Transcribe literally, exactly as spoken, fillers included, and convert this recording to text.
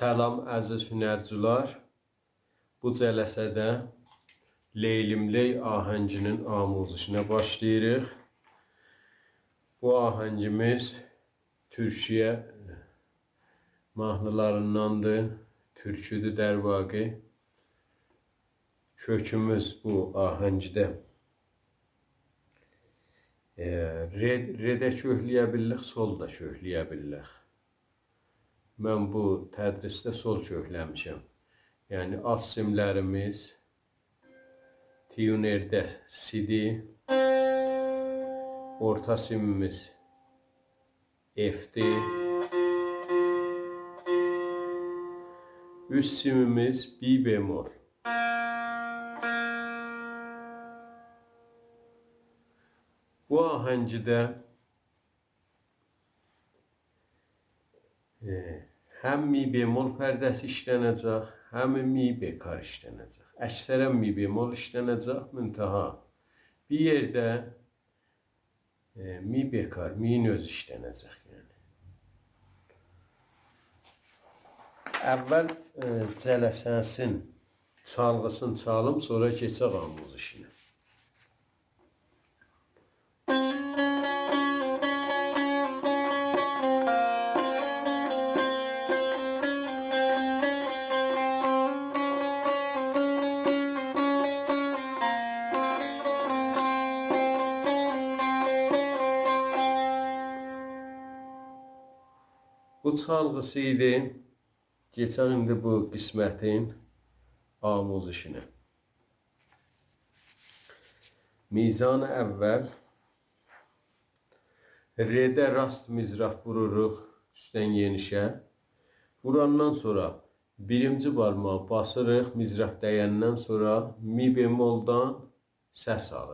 سلام، عزیز هنرجیلر. بو جلسه‌ده لیلیم لی آهنگینین آموزشینه باشلاییریق. بو آهنگیمیز تورکیه ماهنیلاریندان‌دیر، تورکودور درواقع. کؤکوموز بو آهنگده. ائ، ر، ر ده کؤکله‌یه بیلیریک، سول دا کؤکله‌یه بیلیریک. من بو تدریسده سول کؤکله‌میشم. یعنی آلت سیملریمیز تیونرده سی‌دیر، اورتا سیمیمیز اف‌دیر، اوست سیمیمیز بی بمل. بو آهنگیده ائ، هم می بمل پرده‌سی ایشلنه‌جک، هم می بکار ایشلنه‌جک. اکثراً می بمل ایشلنه‌جک، منتها بیر یئرده، ائ، می بکار، می‌نین اؤزو ایشلنه‌جک، یعنی. اول، ائ، جلسه‌سین چالغیسینی چالیم، سونرا کئچک آموزشینه. بو چالغیسی ایدی. کئچک ایندی بو قسمتین آموزشینه. میزان اول. رده راست مضراب ووروروق اوستدن یئنیشه. ووراندان سونرا بیرینجی بارماغی باسیریق، مضراب دیندن سونرا می بملدان سس آلیر.